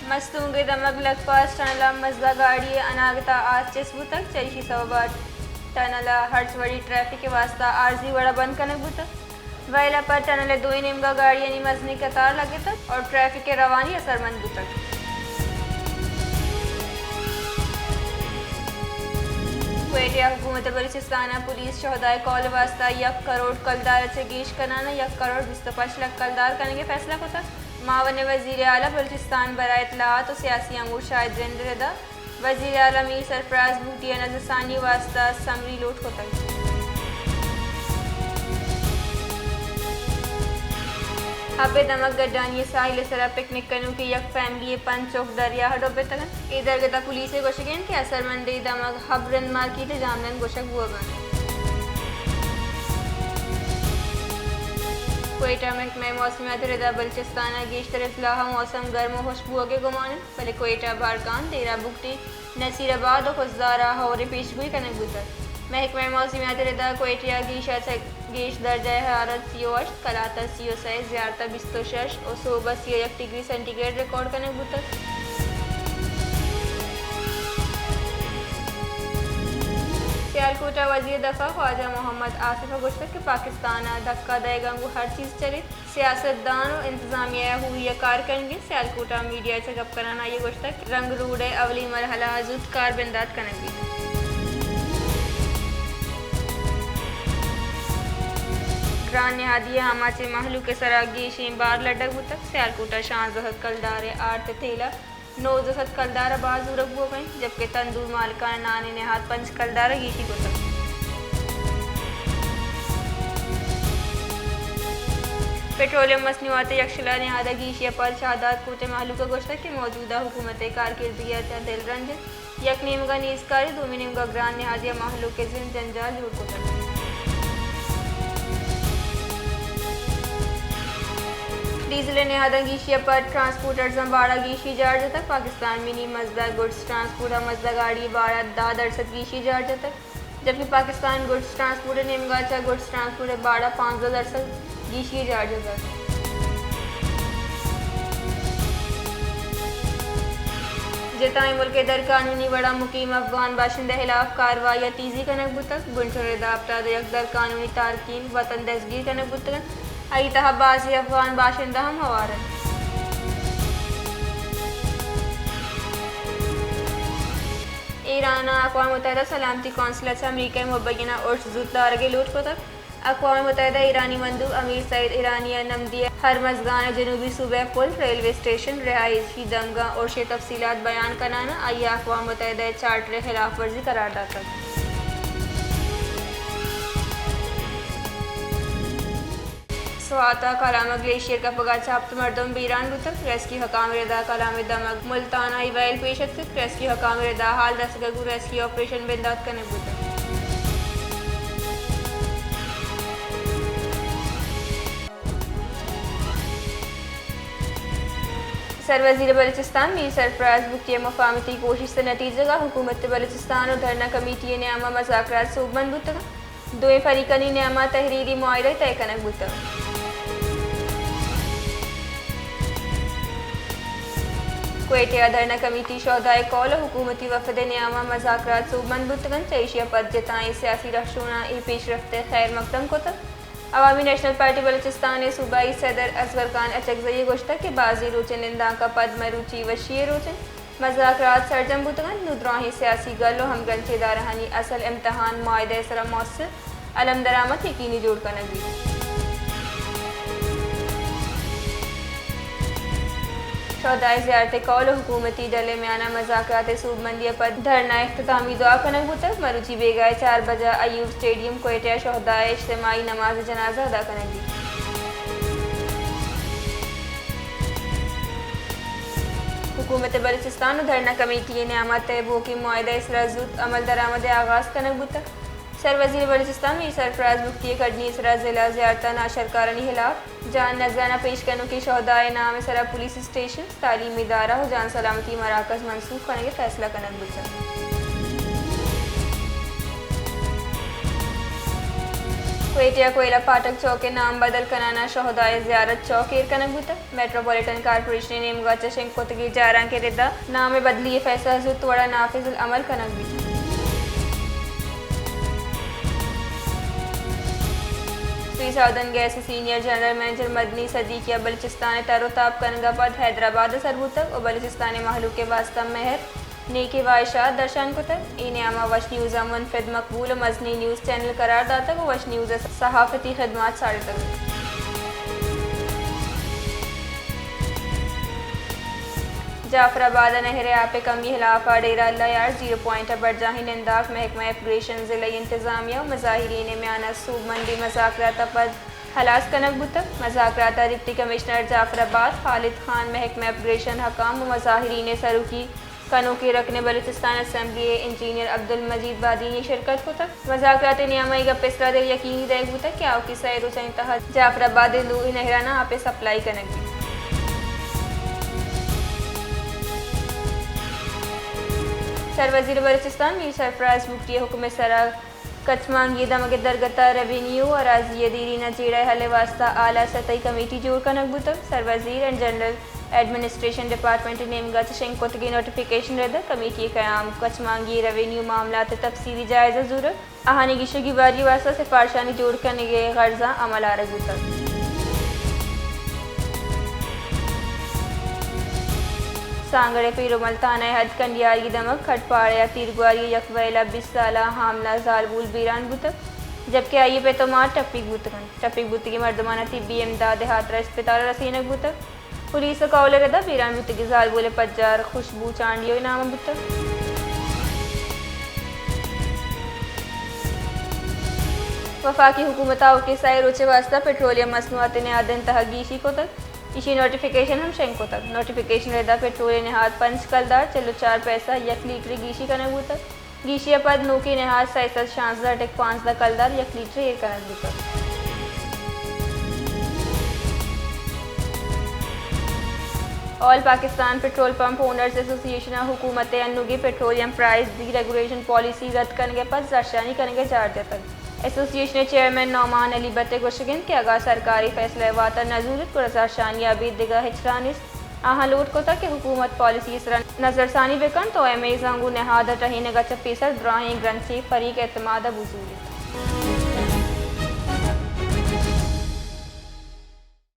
مستونگ ءِ دمگ لکپاس ٹنل ءِ مزدا گاڑی ءِ اناگت ءَ آس چست بوتگ، چریشی سوب ءَ ٹنل ءِ ہرچ وڑی ٹریفک ءِ واستہ عارضی وڑ ءَ بند کنگ بوتگ۔ ویل ءَ پد ٹنل ءِ دوئیں نیمگ ءَ گاڑیانی مزنیں قطار لگتگ اور ٹریفک ءِ روانی اثرمند بوتگ۔ کوئٹہ ءَ حکومت بلوچستان ءَ پولیس شہدائے کول ءِ واستہ یک کروڑ کلدار ءَ چہ گیش کنان ءَ یک کروڑ بیست ءُ پنچ لکھ کلدار کنگ ءِ فیصلہ کتگ۔ معاون وزیر اعلی بلوچستان برائے اطلاعات و سیاسی امور شاہد رند ءِ ردا وزیر اعلی میر سرفراز بگٹی ءِ نظرثانی ءِ واستہ سمری لوٹ کتگ۔ حب ءِ دمگ گڈانی ءِ ساحل ءِ سرا پکنک کنوکیں یک فیملی ءِ پنچ چک دریا ءَ ڈبتگ انت۔ اے درگت ءَ پولیس ءِ گوشگ انت کہ اثرمندیں دمگ حب رند مارکیٹ ءِ جاہمنند گوشگ بوگ ءَ انت۔ کوئٹہ، محکمہ موسمیات ءِ ردا بلوچستان ءِ گیشتر اضلاع ءَ موسم گرم و ہشک بوگ ءِ گمان انت، بلے کوئٹہ، بارکھان، دیرہ بگٹی، نصیر آباد و خضدار ءَ ہئوریں پیشگوئی کنگ بوتگ۔ محکمہ موسمیات ءِ ردا کوئٹہ ءَ گیش ءَ چہ گیش درجہ حرارت سی و ہشت، قلات ءَ سی و سے، زیارت ءَ بیست و شش و سوب ءَ سی و یک ڈگری سینٹی گریڈ ریکارڈ کنگ بوتگ۔ سیالکوٹ ءَ وزیر دفاع خواجہ محمد آصف ءَ گوشتگ کہ پاکستان ءَ دھکا دئیگ ءَ گوں ہر چیز چریت۔ سیاستدان و انتظامیہ ءَ ہوری ءَ کار کنگ ءَ۔ سیالکوٹ ءَ میڈیا ءَ چہ گپ کنان ءَ آئی ءَ گوشتگ کہ رنگ روڈ ءِ اولی مرحلہ ءَ زوت کار بندات کنگ بیت۔ گران نہادی ءِ آماچیں مہلوک ءِ سرا گیشیں بار لڈگ بوتگ۔ سیالکوٹ ءَ شانزدہ سد کلدار ءِ آرت ءِ تیل ءَ نوزدہ سد کلدار ءَ بار زورگ بوگ ءَ انت، جبکہ تندور مالکان ءَ نان ءِ نہاد پنچ کلدار ءَ گیشی کتگ۔ پٹرولیم مصنوعات ءِ یکشل ءَ نہاد ءَ گیشی ءَ پد شہداد کوٹ ءِ مہلوک ءَ گوشتگ کہ موجودہ حکومت ءِ کارکردگی ءَ چہ دلرنج انت۔ یک نیمگ ءَ نیزکاری، دومی نیمگ ءَ گران نہادی ءَ مہلوک ءِ زند جنجال جوڑ کتگ۔ ڈیزل ءِ نہاداں گیشی ءَ پد ٹرانسپورٹرزاں باڑہ گیشی جار جتگ۔ پاکستان منی مزدا گڈز ٹرانسپورٹ ءَ مزدا گاڑی ءِ باڑہ دہ درسد گیشی جار جتگ، جبکہ پاکستان گڈز ٹرانسپورٹ ءِ نیمگ ءَ چہ گڈز ٹرانسپورٹ ءِ باڑہ پانزدہ درسد گیشی جار جتگ۔ جتائیں ملک ءِ در قانونی وڑا مقیم افغان باشندہ ءِ ہلاف کاروائی ءَ تیزی کنگ بوتگ۔ بنٹل ءِ ردا ہپتاد ءُ یک در قانونی تارکین وطن دزگیر کنگ بوتگ انت۔ آئی تہا بازیں افغان باشندہ ہم ہوار انت۔ ایران ءَ اقوام متحدہ سلامتی کونسل ءَ چہ امریکہ ءِ مبینہ ارش زوت دارگ ءِ لوٹ کتگ۔ اقوام متحدہ ءِ ایرانی مندوب امیر سعید ایرانی ءَ نمدی ءِ ہرمزگان ءِ جنوبی صوبہ ءِ پل، ریلوے اسٹیشن، رہائشی دمگاں ارش ءِ تفصیلات بیان کنان ءَ آئی ءَ اقوام متحدہ ءِ چارٹر ءِ ہلاف ورزی قرار داتگ۔ سوات ءَ کلام ءِ گلیشیئر کپگ ءَ چہ ہپت مردم بیران بوتگ۔ ریسکیو حکام ءِ ردا کلام ءِ دمگ ملتان ءَ اے ویل پیش اتکگ۔ ریسکیو حکام ءِ ردا حال رسگ ءَ گوں ریسکیو آپریشن بندات کنگ بوتگ۔ سروزیر بلوچستان میر سرفراز بگٹی ءِ مفاہمتی کوشست ءِ نتیجگ ءَ حکومت بلوچستان ءُ دھرنا کمیٹی ءِ نیام ءَ مذاکرات سوبمند بوتگ انت۔ دوئیں فریقانی نیام ءَ تحریری معاہدہ طے کنگ بوتگ۔ کوئٹہ ءَ دھرنا کمیٹی شہدائے کول ءُ حکومتی وفد ءِ نیام ءَ مذاکرات سوبمند بوتگ انت، چہ ایشی ءَ پد جتائیں سیاسی رہشوناں اے پیشرفت ءِ خیر مقدم کتگ۔ عوامی نیشنل پارٹی بلوچستان ءِ صوبائی صدر اصغر خان اچکزئی ءَ گوشتگ کہ بازیں روچیں نندانک ءَ پد مروچی وشی ءِ روچ انت۔ مذاکرات سرجم بوتگ انت، نوں دراہیں سیاسی گل ءُ ہمگرنچیں ادارہانی اصل امتحان معاہدہ ءِ سرا مؤثر علمدرآمد یقینی جوڑ کنگ بیت۔ شہدائے زیارت کول ءُ حکومتی ڈل ءِ میان ءَ مذاکرات ءِ سوبمندی ءَ پد دھرنا ءِ اختتامی دعا کنگ بوتگ۔ مروچی بیگاہ ءَ چار بجہ ءَ ایوب اسٹیڈیم کوئٹہ ءَ شہداء ءِ اجتماعی نماز جنازہ ادا کنگ بیت۔ حکومت بلوچستان ءُ دھرنا کمیٹی ءِ نیام ءَ طے بوھوکیں معاہدہ ءِ سرا زوت عمل درآمد ءِ آغاز کنگ بوتگ۔ سروزیر بلوچستان میر سرفراز بگٹی ءِ کڈنی ءِ سرا ضلع زیارت ءَ ناشرکارانی ہلاپ جان نزان ءَ پیش کنوکیں شہداء ءِ نام ءِ سرا پولیس اسٹیشن، تعلیمی ادارہ ءُ جان سلامتی مراکز منسوخ کنگ ءِ فیصلہ کنگ بوتگ۔ کوئٹہ ء کوئلہ پھاٹک چوک ء نام بدل کنان ء شہدائے زیارت چوک ایر کنگ بوتگ۔ میٹروپولیٹن کارپوریشن ء نیمگا چہ شنگ کتگیں جارانک ء ردا نام ء بدلی ء فیصلہ زوت وڑا نافذ العمل کنگ بیت۔ سوئی ساؤدرن گیس ء سینئر جنرل منیجر مدنی صدیقی ء بلوچستان ء تر ء تاب کنگ ء پد حیدرآباد ء سر بوتگ ء بلوچستان ء مہلوک ء واستہ مہر نیکی واہشات درشان کتگ۔ اے نیاما وش نیوز ء منفرد مقبول ء مزنیں نیوز چینل قرار داتگ ء وش نیوز ء صحافتی خدمات ساڑتگ۔ جعفر آباد ء نہر ء آپ ء کمی ہلاف ء ڈیرہ اللہ یار زیرو پوائنٹ ء برجاہیں ننداک محکمہ اپگریشن، ضلعی انتظامیہ ء مظاہرین ء میان ء سوبمندی مذاکرات ء پد ہلاس کنگ بوتگ۔ مذاکرات ء ڈپٹی کمشنر جعفر آباد خالد خان، محکمہ اپگریشن حکام ء مظاہرین ء سروکی کنوکیں رکن بلوچستان اسمبلی ء انجینئر عبدالمجید بادینی شرکت کتگ۔ مذاکرات ء نیام ء اے گپ ء سرا دل یقینی دئیگ بوتگ کہ آؤکیں سئے روچانی تہا جعفر آباد ء لوہ نہران ء آپ ء سپلائی کنگ بیت۔ سروزیر بلوچستان میر سرفراز بگٹی ء حکم ء سرا کچمانگی ء دمگ ء درگت ء ریونیو اراضی ء دیرین ء جیڑہ ء حل ء واستہ اعلی سطحی کمیٹی جوڑ کنگ بوتگ۔ سروزیر اینڈ جنرل ایڈمنسٹریشن ڈیپارٹمنٹ ء نیمگ ء چہ شنگ کتگیں نوٹیفکیشن ء رد ء کمیٹی ء قیام، کچمانگی ء ریونیو معاملات ء تفصیلی جائزہ زورگ، آہانی گیشگی باری ء واستہ سفارشانی جوڑ کنگ ء غرضاں عمل آرگ بوتگ۔ سانگڑ ء پیرو ملتان ء حد کنڈیاری دمگ کھٹ پاڑے ء تیرگواری ء یک ویل ء بیست سالہ حاملہ زالبول بیران بوتگ، جبکہ آئی ء پت ء مات ٹپیگ بوتگ انت۔ ٹپیگ بوتگیں مردماناں طبی امداد ء ہاترا اسپتال ء رسینگ بوتگ۔ پولیس ء قول ء ردا بیران بوتگیں زالبول ء پجار خوشبو چانڈیو ء نام ء بوتگ۔ وفاقی حکومت ء آؤکیں سئے روچ ء واستہ پٹرولیم مصنوعات ء نہادانی تہ ء گیشی کتگ۔ ایشی نوٹیفکیشن ہم شنگ کتگ۔ نوٹیفکیشن ء ردا پٹرول ء نہاد پنچ کلدار چل ء چار پیسہ یک لیٹر ء گیشی کنگ بوتگ۔ گیشی ء پد نوکیں نہاد سئے سد شانزدہ ٹک پانزدہ کلدار یک لیٹر ء ایر کنگ بوتگ۔ All Pakistan petrol pump owners association ء حکومت ء انوگیں petroleum price deregulation policy رد کنگ ء پد زہرشانی کنگ ء جار جتگ۔ ایسوسی ایشن ء چیئرمین نعمان علی بٹ ء گوشگ انت کہ اگاں سرکار اے فیصلہ ء واتر نہ زوریت گڑا زہرشانی ء ابید دگہ ہچ راہ نیست۔ آہاں لوٹ کتگ کہ حکومت پالیسی ء سرا نظرثانی بہ کنت ء ایم ایز آں گوں نہاد ء ٹہینگ ء چہ پیسر دراہیں گرنچیں فریق ء اعتماد ء بزوریت۔